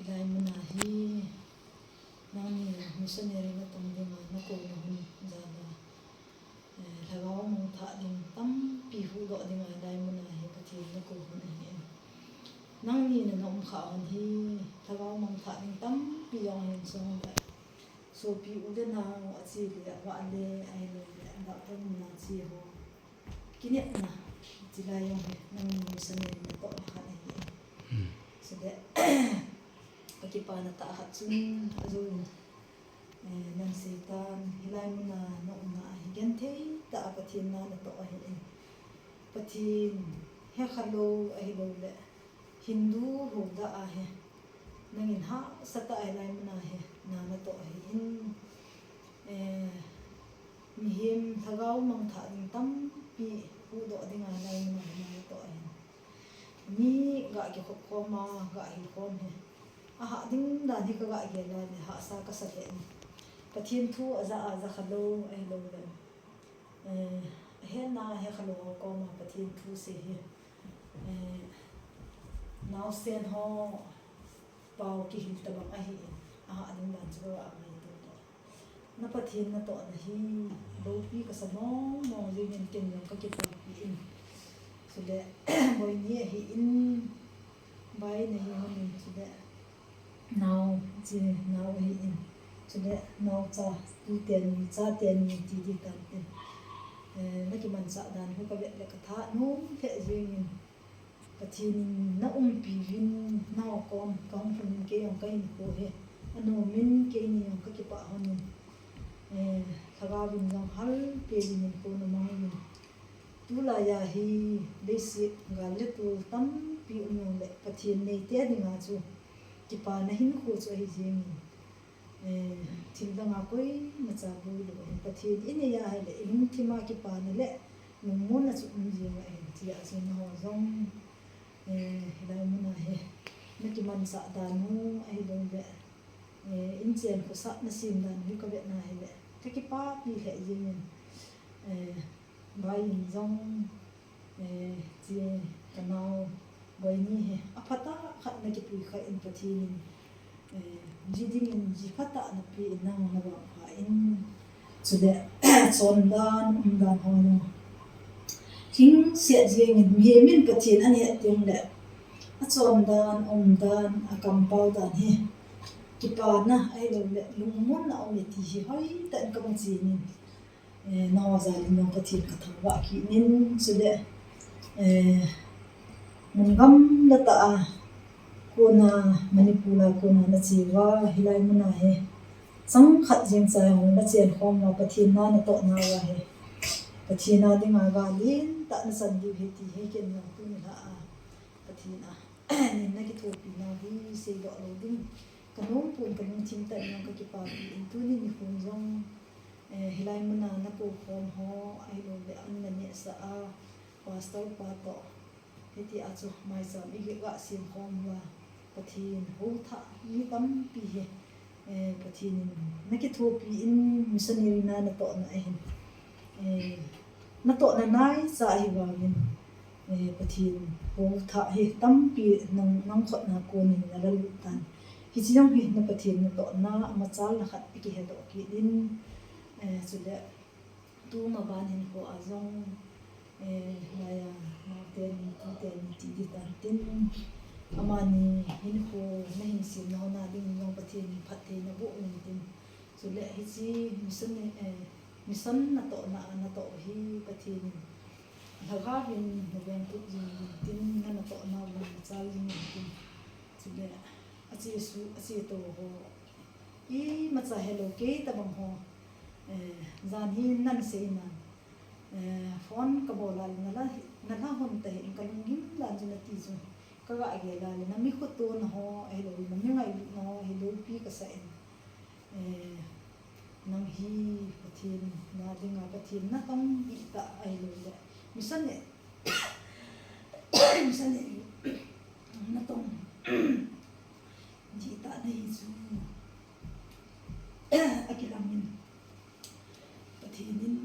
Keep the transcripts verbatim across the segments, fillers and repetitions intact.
Hilai muna hi nangni missionary natong dinga nakouna hun jal a, eh, lhagao mangthah ding tampi huhdoh dinga hilai muna hi Pathen nakou hun ahi. Nangni nana umkhah hun hi lhagao mangthah ding tampi jong ahin, chule sopi u le nao ache le avah le ahilouleh doctor muna che ho kinepna, chulai jong hi nangni missionary natohna khat ahi. Chule kakipana tah khat chu ajou in, eh, nang seitan hilai muna naumna ahi genthei tah a Pathen na natoh ahin. Pathen hekhalou ahilouleh Hindu hoda ahi. Nangin hahsatah a hilai muna hi na natoh ahin. Eh, mihem lhagao mangthah ding tampi huhdoh dinga hilai muna hi na natoh ahin. Mi ga kikhop khom a, ga hilkhom hi ahah ding dan hi kaga gel a le hahsa kasa lheh in. Pathen thu aja a jakhalou ahilouleh, eh, ahetna hekhalou ho koma Pathen thusei hi, eh, naosen ho pao kihil tobang ahin, ahah ding dan chu kaga ngaito leh. Na Pathen natohna hi loupi kasa mong mong jengin ken jong kakipapi in. Chule boini ahin, bai nahi hon in, chule nao, che nao ahin, chule naocha, tu teni, cha teni ti ding tan tin. Eh, nakimanchah dan hi kavet le katha nom lheh jengin, Pathen in naumpi uvin, nao kom kahung lhun in kei jong kahinkho hi anom in, keini jong kakipah hon in, eh, lhagao vin jong hal pel in hinkho namang uvin. Tulai a hi leiset gal le tol tampi um jongle Pathen neite dinga chu kipana hinkho chu ahi jengin, eh, thil danga koimacha boi lou ahin. Pathen inei a ahile ilungthim a kipana le lungmonna chu um jeng ahin, tia chu nangho jong, eh, hilai muna hi nakimanchah dan u ahilouleh, eh, inchen khosah nasem dan u hi kavetna ahile kakipapi lheh jengin, eh, bai in jong, eh, che kanao boini hi aphatah khat nakipui kha in Pathen in, eh, ji dingin ji phatah nape in nang navangpha in, chule chondan umdan ho jong lhingset jengin, mihem in Pathen ahet tengle achondan, aumdan, akampau dan hi kipana ahilouleh lungmonna um e ti hi hoitah in kamu chen in, eh, nangho jal in jong Pathen kathangvah kit in, chule, eh, mun gamla tah a kona, Manipur a kona nache uva, hilai muna hi chang khat jeng chai hung nachen khom uva, Pathen na natoh nauva hi Pathen a dinga ga lentah nachan diu ahi ti hi ken jong tuni lhah a Pathen a nin nakithopi nau hi seidoh lou ding kanom pon, kalungthim tah in jong kakipapi in, tuni nikho jong, eh, hilai muna nakou khom ho ahilouleh an nanehsah a pastor pa toh hitia chu maicham iga sem khom uva, Pathen houthah mi tampi hi, eh, Pathen in nakithopi in missionary na natohna ahin, eh, natohna naicha ahivangin, eh, Pathen houthah hi tampi nang, nang khutna konin nalalut tan. Hiche jong hi na Pathen natohna amachalna khat ikihedoh kit in, eh, chule tuma ban hinkho a jong, eh, laiya, nao teni, tu teni ti ding tan tin, amani hinkho nahin semna hon a ding jong Pathen in phatthei naboh in tin. Chule hiche mission, eh, mission natohna a natoh hi Pathen in lhagao vin naveng tup jing in tin, na natohna uva nachal jing in tin. Chule achesuh, achetou ho imacha helou kei tabang ho, eh, jan hi nan seina, eh, phone kabol a le nala, nala hon tahih in kalunggim dan chu nati chu kaga gel a le, nami khotona ho ahilouleh nami ngailutna ho hi loupi kasa in, eh, nang hi Pathen na dinga Pathen natong dihtah ahilouleh mission, mission natong dihtah nahi chu akilang in Pathen in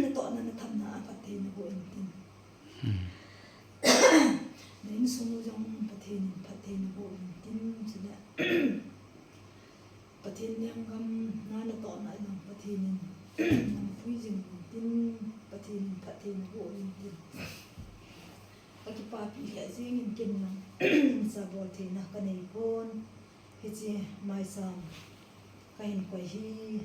natohna nathamna a phatthei naboh in tin. Na insung u jong Pathen Phatthei naboh intin, chule Pathen lenggam na natohna jong Pathen in napui jing intin, Pathen in phatthei naboh intin. Kakipapi lheh jengin, ken jong imacha bol theina kanei pon, hiche maicham kahin koi hi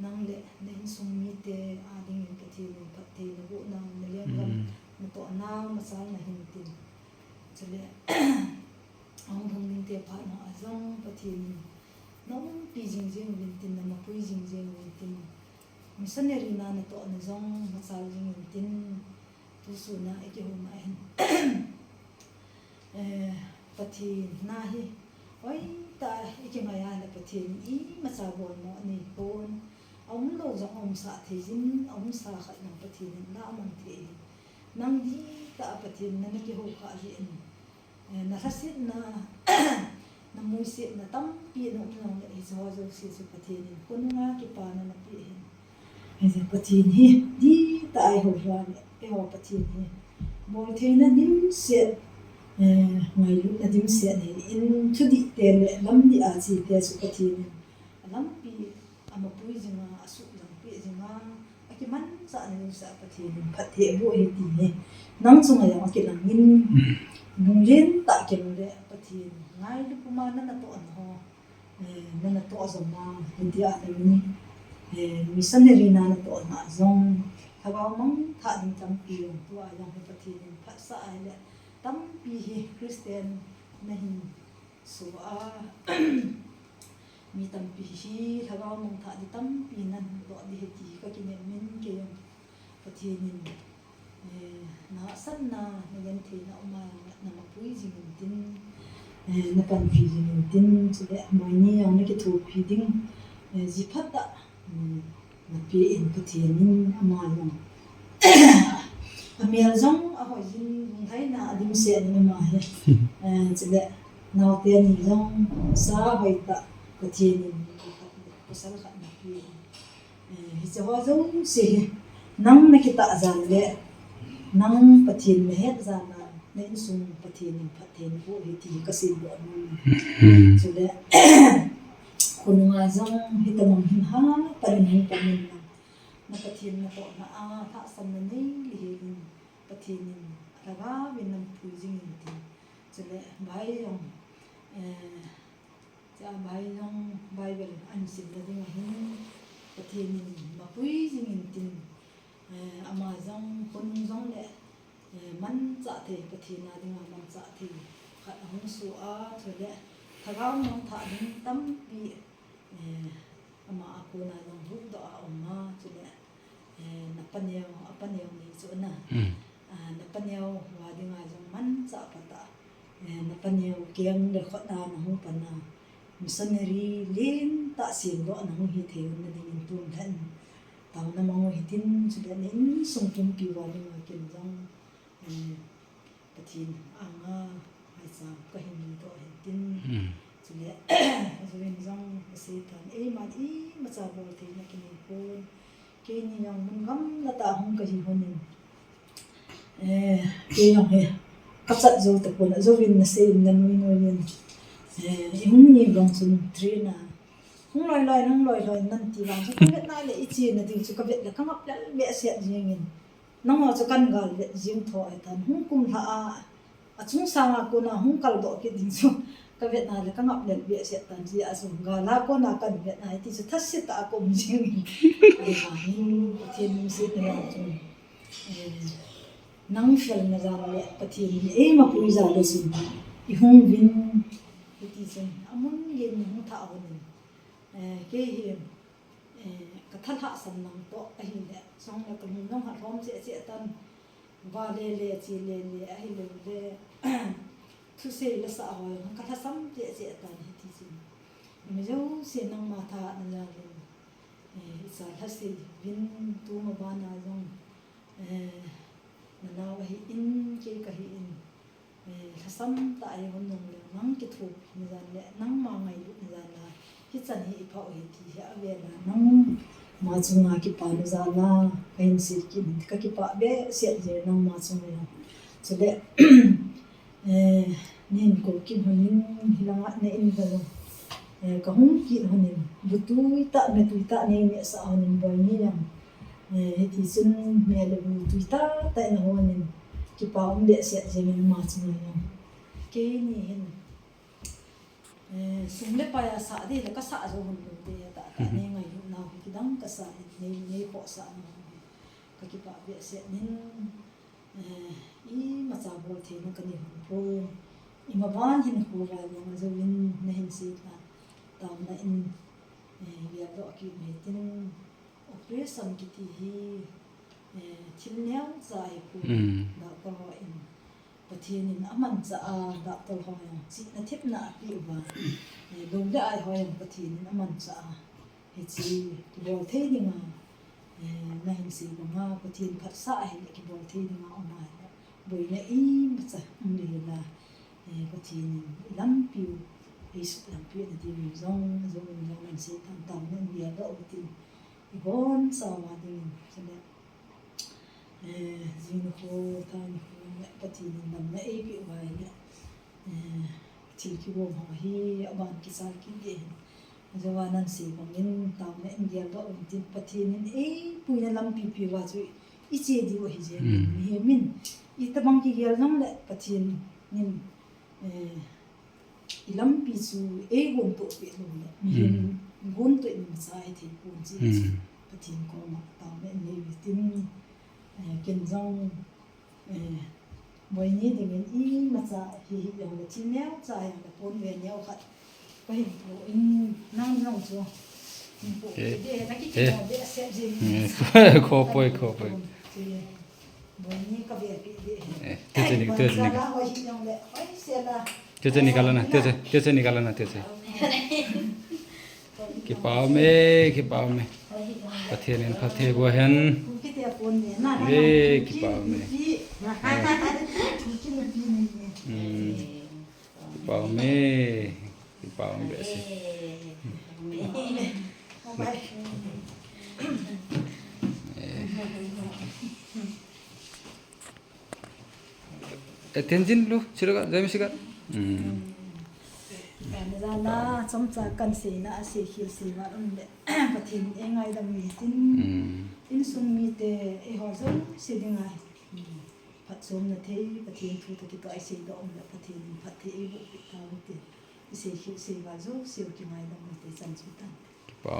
nang le na insung mite adingin Pathen in phatthei naboh nau, na lenggam natoh nau machal nahin tin. Chule ahung lhung ding te phat na a jong Pathen in naumpi jing jeng uvin tin, namapui jing jeng uvin tin. Missionary na natohna jong machal jing intin, tusuna ikihouna hin Pathen na hi hoitah a ikingai a le Pathen in imacha bolmo anei pon. Aumlou jong aumsah thei jin, aumsa khat jong Pathen in ana mang thei ahi. Nang dihtah a Pathen nana kihou khah jeh in nalhasetna, namuisetna tampi naum jongle hicheho jouse chu Pathen in khonunga kipana napeh ahin. Hijeh Pathen hi dihtah a ihou uva le eiho Pathen hi boltheina dimset, ngailutna dimset ahin, thudih te le lamdih a che te chu Pathen in alampi amapui jinga, asuhlang peh jinga, akimanchahna jousea Pathen in phatthei aboh ahi ti hi nang chunga jong akilangin, lunglen tah keng le Pathen ngailu puma nanatohna ho nanatoh joma, hitia le missionary na natohna jong lhagao mangthah ding tampi jong tua jong hi Pathen in phatsah ahile tampi hi Christian nahin soh a, mi tampi hi lhagao mangthah ding tampi nahin toh ding ahi ti kakinem in, kei jong Pathen in nahahsatna, nagentheina uma namapui jing intin, napanpi jing intin, chule Moini jong nakithopi ding ji phatah napeh in Pathen in ama jong amel jong ahoi jin, lunglhaina adimset in ama hi. Chule naote ni jong sa hoitah Pathen in pasal khat napeh in. Hicheho jouse hi nang nakitah jal le nang Pathen nahet jal a, na insung Pathen in phatthei naboh ahi ti hi kaseidoh nom. Chule khonunga jong hitabang hin hapan in, hapan in na Pathen natohna a lhahsamna nei lheh in Pathen in alhagao in napui jing intin. Chule bai jong, chule bai jong Bible ahin simna ding ahin Pathen in mapui jing intin, ama jong khonung jongle manchah thei, Pathen a dinga manchah thei khat ahung soh a, chule lhagao mangthah ding tampi ama a kona jong huhdoh a um a, chule napaneo, apaneo ni chu na, napaneo a dinga jong manchah phatah, napaneo keng le khut a nahung pan a, missionary lentah semdoh nahung hithei na dingin tun lhen taona mang u hitin, chule na insung pumpi a dinga ken jong Pathen anga maicham kahin neidoh ahin tin. Chule ajou in jong kaseitan, eiman imacha bol theina kinei pon. Keini jong mun gamla tah a hung kahi lhonin, kei jong hi kachat jou tapon, ajouvin nasei in nanoi noi in, ihung ni vang chun train a hung loi loi, hung loi loi in nati vang chu kavet nai le ichena ding chu kavet le kangap lel behseh jengin. Nangho chu kahin gal vet jing tho ahitan, hung kumlha a, achung sanga kona hung kaldoh kit ding chu kavet nai le kangap lel behseh tan, hijeh a chu gal a kona kahin vet nai ti chu thasetah a kaum jengin. Ahivangin Pathen lungsetna jong chu nang felna jal le Pathen in eimapui jal le chun ihung uvin, hiti chun amun geiyin hung thah lhonin, kei hi kathalhahsam lang toh ahile jongle kalung jong alhom cheh cheh tan, va le le, che le le, ahilou le thusei lasah ho jong kalhasam cheh cheh tan, hiti chun imajouse nangma thahatna jal in icha lhasei uvin, tuma bana jong nanao ahin, kei kahin, lhasam tah a ihon jongle nang kithopina jal le nangma ngailutna jal a hichan hi iphah u ahi ti hi avel a nangma chunga kipana jal a kahin sei kit in, kakipah behseh jeng nangma chunga. Chule Nin ko kim honin hilanga na in valo. Eh, ka hung kit honin, bu tui ta, me tui ta nei nehsah honin boi ni jong. Eh, hiti chun me le bu tui ta ta in honin. Kipa um behseh jeng in ama chunga jong. Keini hin. Eh, sum le pai a sah ding le ka sah jou hon lou ding, tah tah nei ngailutna ho kidang ka sa in, nei, nei khohsahna ho hi ka kipah behseh in, eh, imacha bol theina ka nei hon pon. Imaban hin khovai bang a jouvin na hin sei tan, taona in, eh, geldoh kit u hitin. Operation kiti hi, eh, thil neocha ahi poi. Mm. Doctor ho in, Pathen in amanchah a, doctor ho jong chihna thepna apeh uva, eh, lou le ai ho jong Pathen in amanchah a, hiche kibol thei dinga, eh, na hin sei banga Pathen phatsah ahile kibol thei dinga um ahile, boina imacha um le hila, eh, Pathen in ilampiu, eisuklampi na diu jong, jong, jong na hin sei tan, taona in geldoh u hitin. Ibonchauva dingin, chule, eh, jing nikho, tha nikho, Pathen in damna eipeh uva ahile, eh, thil kigom ho hi aban kichai kit ding ahi. Ajouva nan sei bangin, taona in geldoh u hitin, Pathen in eipuina lampi peuva chu iche diu ahi jeng in, mm, mihem in itobang kigel jongle Pathen in, eh, ilampi chu eigontoh peh lou le, mihem, mm, gontoh in imacha hithei pon, hiche chu, mm, Pathen koma taona in nei u hitin, eh, ken jong, eh, boina dingin imacha hi, hi jongle, thil neocha jongle, pon ve neo khat ka hin pon, nang jong chu hin pon, eh, de, na ki, eh, kimo behseh jeng in. Eh, khopoi, khopoi. Boina ka ve pi de. Eh, te che ni, te che ni ka. Te che ni ka la na, te che, te che ni ka la na, te che. Kipa ume, kipa ume. Pathen in phatthei boh hen. Eh, kipa ume. Hmm. Kipa ume. Kipa ume behseh. Eh. Eh, Tenzin lu, sila ka, jai misi ka. Hmm. Kana jana, chomcha kan seina, asei khel sei val um le. Pathen in eingaidam u hitin. Hmm. Insung mite, eiho jouse dinga, hmm, phatchomna thei, Pathen thu toh kitoh a isei doh um le, Pathen in phatthei eiboh peh tau hite. Isei khel sei val jouse u kingaidam u hite, chan chu tan.